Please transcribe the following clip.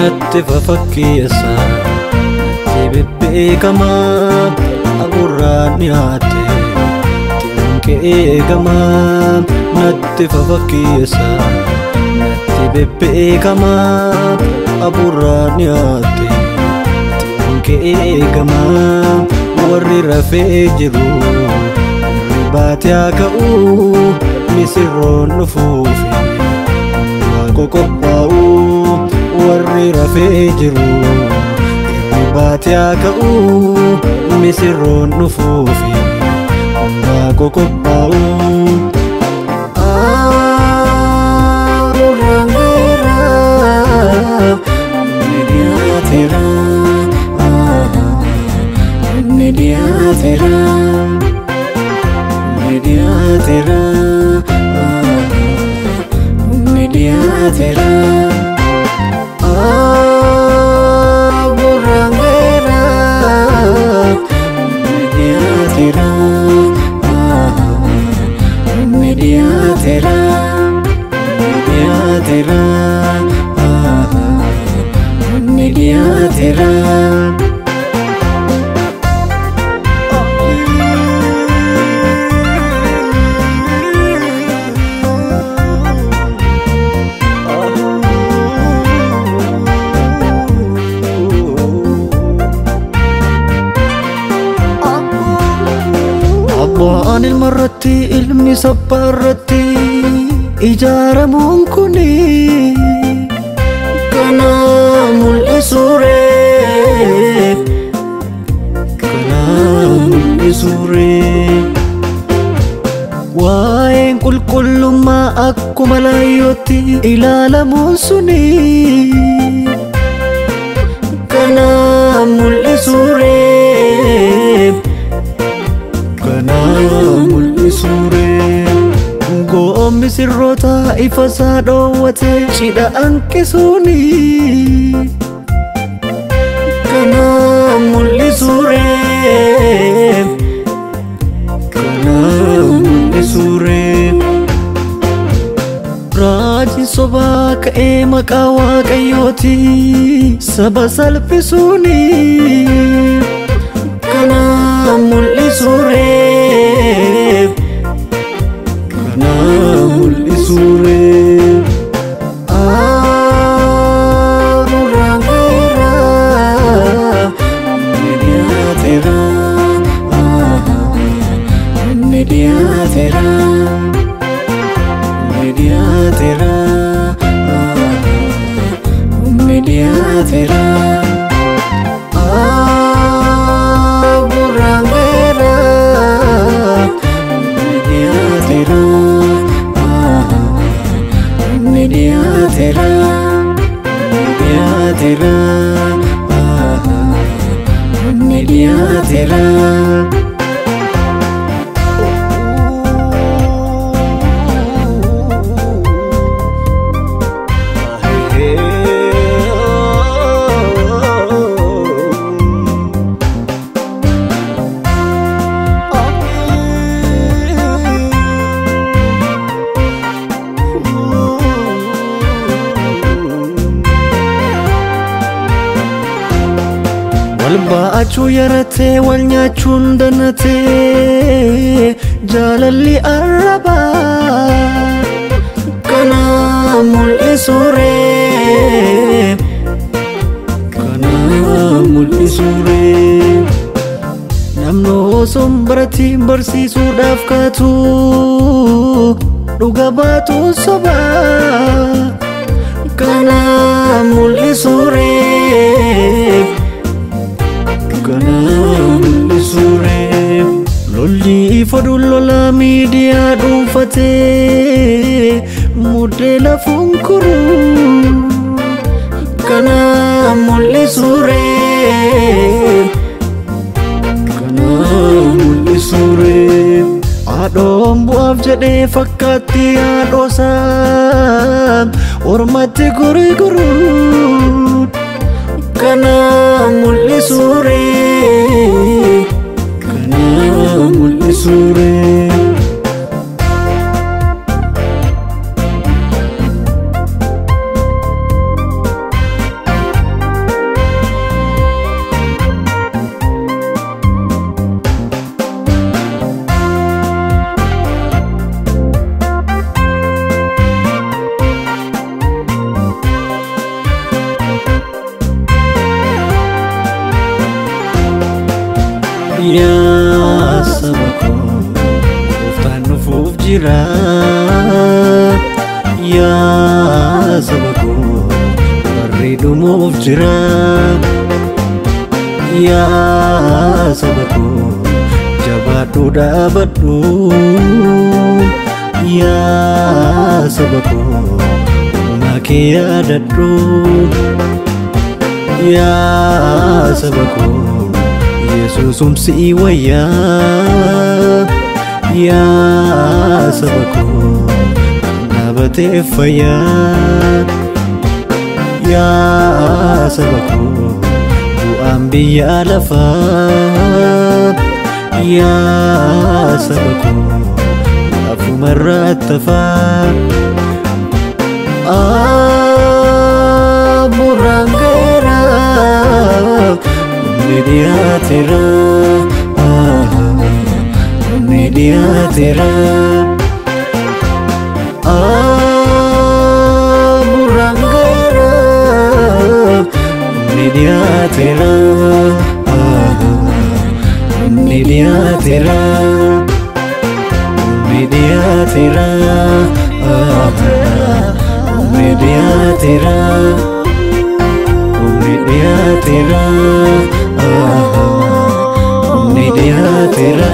Natti fafakkeessa natti bebbeekama aburraan dhiyaate tinqee eegama. Natti fafakkeessa natti bebbeekama aburraan dhiyaate tinqee eegama. Warri rafee jiru baatee haa ka'uu misirroon dhufuufi waaqa qophaa'u. Warri rafee jiru baatee haa ka'uu misirroon dhufuufi waaqa qophaa'u. Aburraan geera ni dhiyaateera ni dhiyaateera ni dhiyaateera ni dhiyaateera. Aburraan geera ni dhiyaateera ni dhiyaateera ni dhiyaateera ni dhiyaateera. Abbaan ilma irratti ilmi sabbaa irratti ijaaramuun kuni kana mul'isuure kana mul'isuure. Waa'een qulqullummaa akkuma laayyootti ilaalamuun suni kana mul'isuure kana mul'isuure. Goombi sirroota ifa isaa dhoowwate cidha hanqisuuni kana mul'isuure kana mul'isuure. Raajiin sobaa ka'ee maqaa waaqayyooti saba salphisuuni kana mul'isuure kana mul'isuure. Aburraan geera ni dhiyaateera ni dhiyaateera ni dhiyaateera ni dhiyaateera. Aburraan geera ni dhiyaateera ni dhiyaateera ni dhiyaateera ni dhiyaateera. Wal baachuu yaratee wal nyaachuun danatee jaalalli arrabaa kana mul'isuure kana mul'isuure. Namni osoo hin baratiin barsiisuudhaaf kaatu dhuga baatuun sobaa kana mul'isuure kana mul'isuure. Lolli ifa lola miidiyaa dhuunfatee muddee lafuun kuru kana mul'isuure kana mul'isuure. Haadhoon bu'aaf jedhee fakkaatti haadhoosaa ormatti gurguru kana mul'isuure kana mul'isuure. Yaa saba koo, gooftaan dhufuuf jira. Yaa saba koo, barri dhumuuf jira. Yaa saba koo, jabaadhu dhaabadhu. Yaa saba koo, uumaa kee yaadadhu. Yaa saba koo, Yesuusumsi wayyaa. Yaa saba koo, kan dhaabatee fayyaa. Yaa saba koo, bu'aan biyya lafaa. Yaa saba koo, lafuma irratti hafaa. Aburraan ga'eera, dhumni dhiyaateera. Dhumni dhiyaateera. Aburraan ga'eera, dhumni dhiyaateera. Dhumni dhiyaateera. Dhumni dhiyaateera. Dhumni dhiyaateera. Dhumni dhiyaateera. Dhumni dhiyaateera.